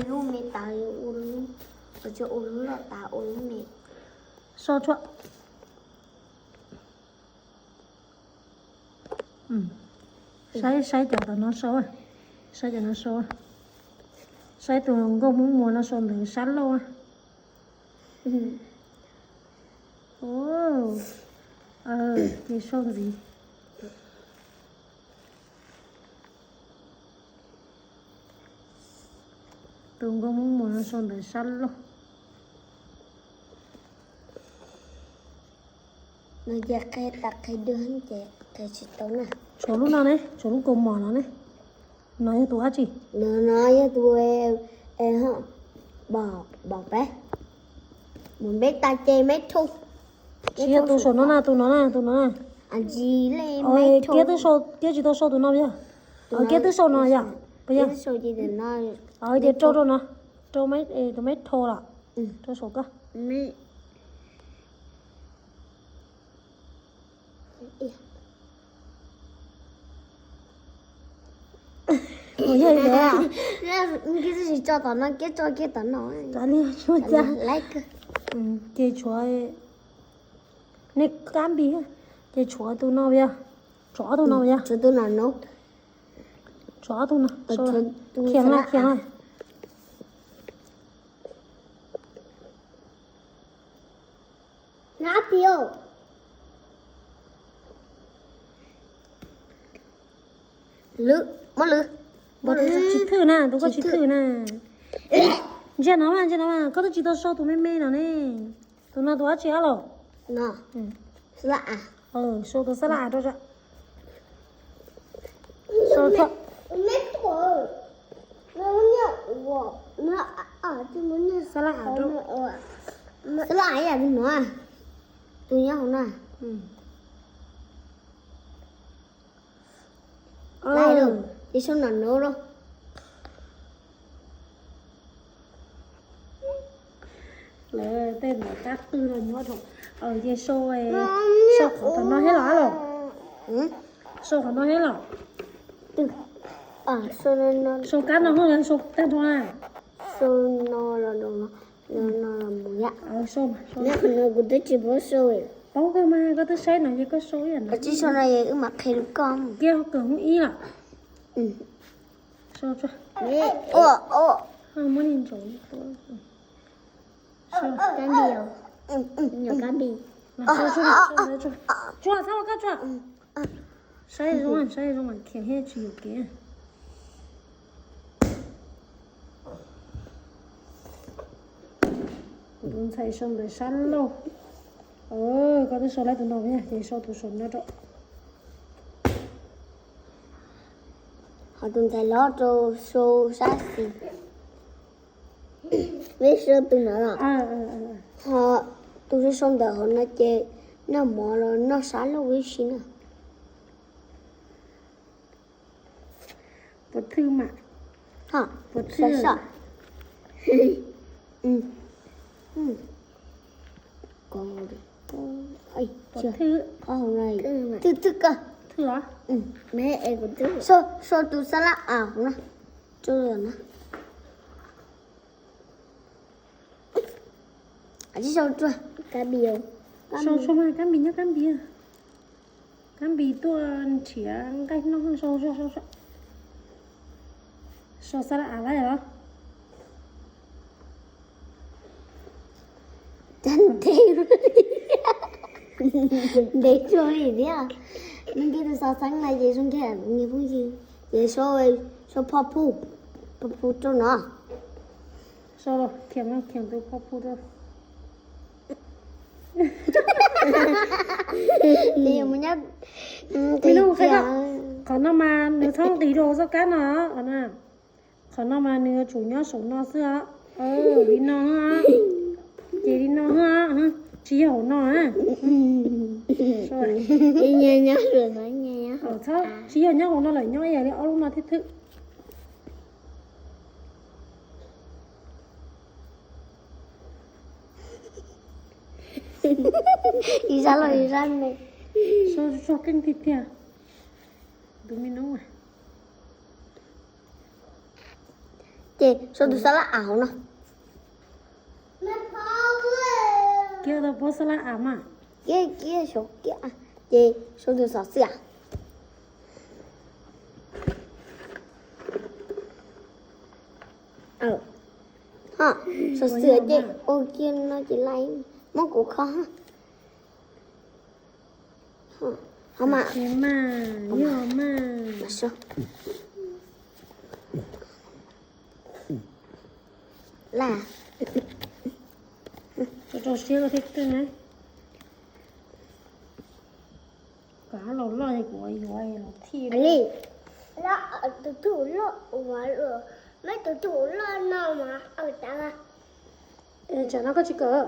Lub me tas, ua lub, tsis ua lub loj tas, ua lub me. So tshuaj. Saib, saib cov tom no so, saib cov no so, saib tus nkauj Hmoob Muas no so ntawm sab laug. Ces so ntxiv. Tus nkauj Hmoob Muas no so ntawm sab laug. No ces qhia tas qhia dua ces qhia tsis tau na. Tshuav lub no ne, tshuav lub kaus mom no ne. No yog tus dab tsi? No, no yog tus, bom, bom peb. Mus peb tas ces meb thu. Tsis yog tus saum no na, tus no na, tus no na. Kiab twb sau, kiab tsis tau sau tus no yog. Kiab twb sau no yog. Puas yog? Ces rau rau no, rau tus meb thau los, rau saum koj. Ua yog li ntawd. Kiab tsis tso tom no, kiab tso kiag tom no. Kav liam, tsis muaj cas. Ces tshuav nej kab npis, ces tshuav tus no yog, tshuav ob tug no yog, tshuav tus no, tshuav ob tug no, khiav los, khiav los. Lwm, muab lwm. Tus koj tsis thwj na, tus koj tsis thwj na. Ntsia no mas, ntsia no mas, koj twb tsis tau sau tus me me no ne. Tus no tus dab tsi los? Sau tus xab laj av rau. Xab laj av rau. Xab laj av yam li no, tus nyob hauv no. Ces sau no no rau. Lawv tej ntawm kab qwj no nyob rau. Ces sau, sau qhov no thiab los los? Sau qhov no thiab los? Sau kab no hos sau tag nrho na? Sau no los, no los mus yam. Sau mas. Qhov no kuv twb tsis paub sau. Paub kawg mas, koj twb saib no ces koj sau ib yam no. Tsis sau no es wb mam qhia rau koj. Kiag kawm hoob ib los. Sau tso. Muab li ntsaum. Sau kab npis, nyuam kab npis. Tsuag, txhob ua koj tsuag. Saib zoo, saib zoo mas khiav thiaj tsis yuam kev. Tus ntxhais sau ntawm sab laug. Koj twb sau lawm tus no, ces sau tus saum no rau. Ho tus ntxhais hlob rau sau sab xis. Peb sau tus no los? Ho tus sau ntawm hauv no ces noj mov los noj sab laug ib si na. Puas thwj mas? Puas thwj? Thwj, thwj koj. Sau tus xab laj av hauv no. Tsis sau tsuag. Kab npis, sau tsuag mas, kab npis nyob kab npis. Kab npis tuaj nrhiav nqaij noj, sau, sau, sau, sau xab laj av los. Ntev, ntev tsuag li thiab. Nws nce tus xov xeeb no ces zoo nkauj, phooj ywg. Ces sau, sau phoj phu, phoj phu rau no. Sau los, khiav los, khiav tus phoj phu rau. Qhov no mas nws txhob nqis rau hauv xab kab no. Qhov no mas nws yuav tsum nyob saum no xwb os. Li no, ces li no, tsis yog hauv no. Txhob, tsis yog nyob hauv no lawm, nyob ib yam li ob lub no thiab thwj. Ib sab los ib sab ne. Sau tsuag keej tiag tiag. Tus me noob. Sau tus xab lab av hauv no. Kiag tau pob xab lab av mas. Kiag kiag sau kiag, ces sau tus xov xwm. Ho, xov xwm ces ua kiag no ces laj, muab kuv kho. Ho mas, yog mas. Laj, rau siab thiab na. Kom los loj kuv yuav los thij li. Tus tub loj, meb tus tub loj no mas. Tsam no koj tsis kawm.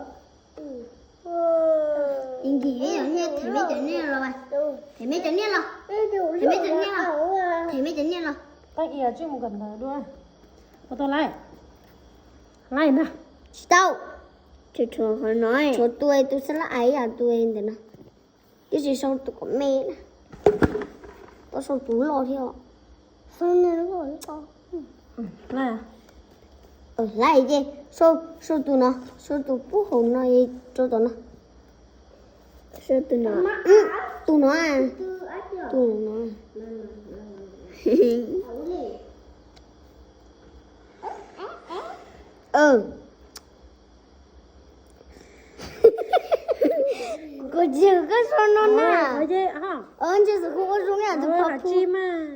Nkim, them meb cov nyiaj los, them meb cov nyiaj los, them meb cov nyiaj los, them meb cov nyiaj los. Tag kis tsij mus kawm ntawv dua. Ua tau laij, laij ntag. Tsis tau. Tshuav tus xab lab av ib yam tus ntawm no. Twb tsis sau tus kom me na. Koj sau tus loj thiab os. Laij, ces sau, sau tus no, sau tus pub hauv no, rau tom no. Sau tus no, tus no, tus no. Kuv tsis yog koj sau no na. Ntshe xov khuj ua zoo yam tus pha phu,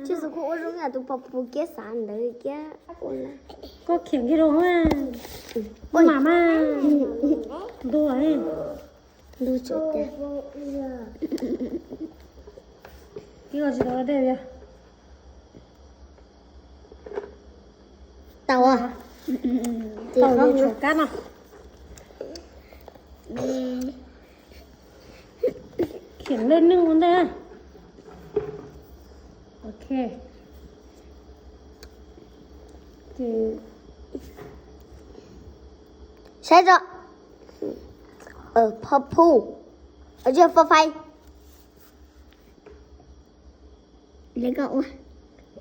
ntshe xov khuj ua zoo yam tus pha phu kiab xav ntawd kiab. Koj khiav kiag rau, ua mam mas. Ntuj, ntuj tseem cas. Koj tsis tau dej. Tau, tau li tshuav kab no. Khiav lej neeg ua ntej. Ok. Ces saib tso. Pha phu, tsis yog fa fai.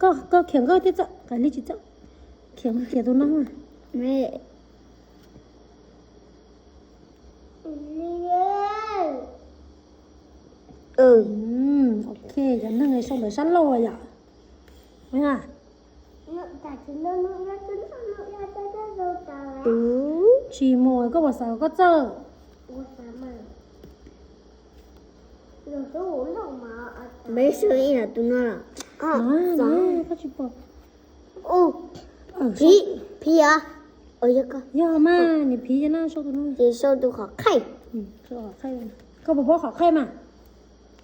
Koj, koj khiav nkauj thiab txawm, kav liam tsis txawm. Khiav, khiav tus no. Ok, cov neeg sau ntawv sab laug yom. Tsis mus, koj puas xav koj txawj? Peb sau ib yam tus no los. Koj tsis pom. Phiv, phiv os. Yog mas, nws phiv no, sau tus no. Ces sau tus qhov khaij. Koj puas paub qhov khaij mas?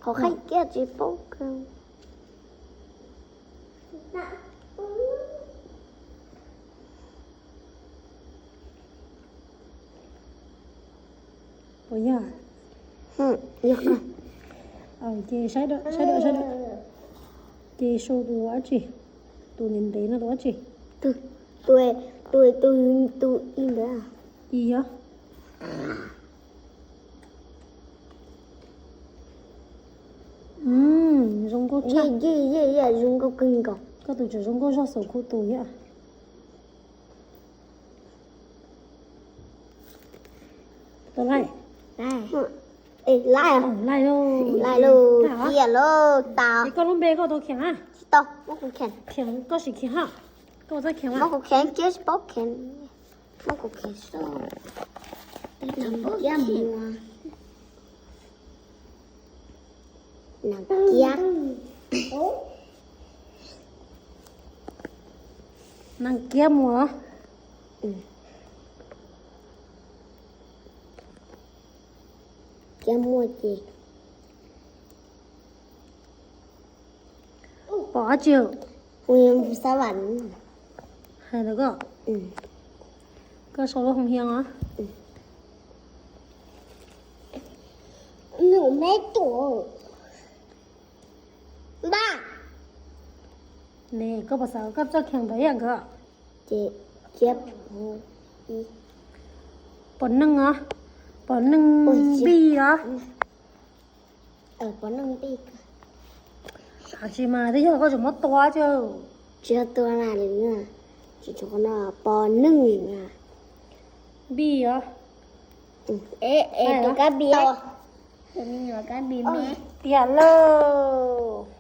Qhov khaij kiag tsis paub kawg. Puas yog? Yog. Ces saib, saib, saib. Ces sau tus dab tsi? Tus ntev ntev no tus dab tsi? Tus, tus, tus i ntawd. I yog. Zoo nkauj tshaj. Zoo nkauj kawg nkaus. Koj tus tseem zoo nkauj zog xav khuj tus thiab. Tau laij. Laij lauj. Laij lauj, tiag lauj, tau. Es koj lub npe koj tau khiav na? Tsis tau, muab kuv khiav. Khiav, koj sim khiav ha. Koj txhob khiav mas. Muab kuv khiav, kiab tsis paub khiav. Muab kuv khiav soj. Nas kiab muag. Nas kiab. Nas kiab muag. Kiab muag ces pom dab tsi? Hu xab vam. Hais ntawd koj, koj sau lub hoo hias os. Nws me tuam. Npaj. Ne, koj puas xav koj txoj kheem ntawd yam nkawd? Ces kiab pom neeg os, pom neeg npij os. Pom neeg npij. Tsis mas twb yog koj tseem muab tua tsis. Tsis yog tua na, Pos neej. Npis os. Tus kab npis, tiag lauj.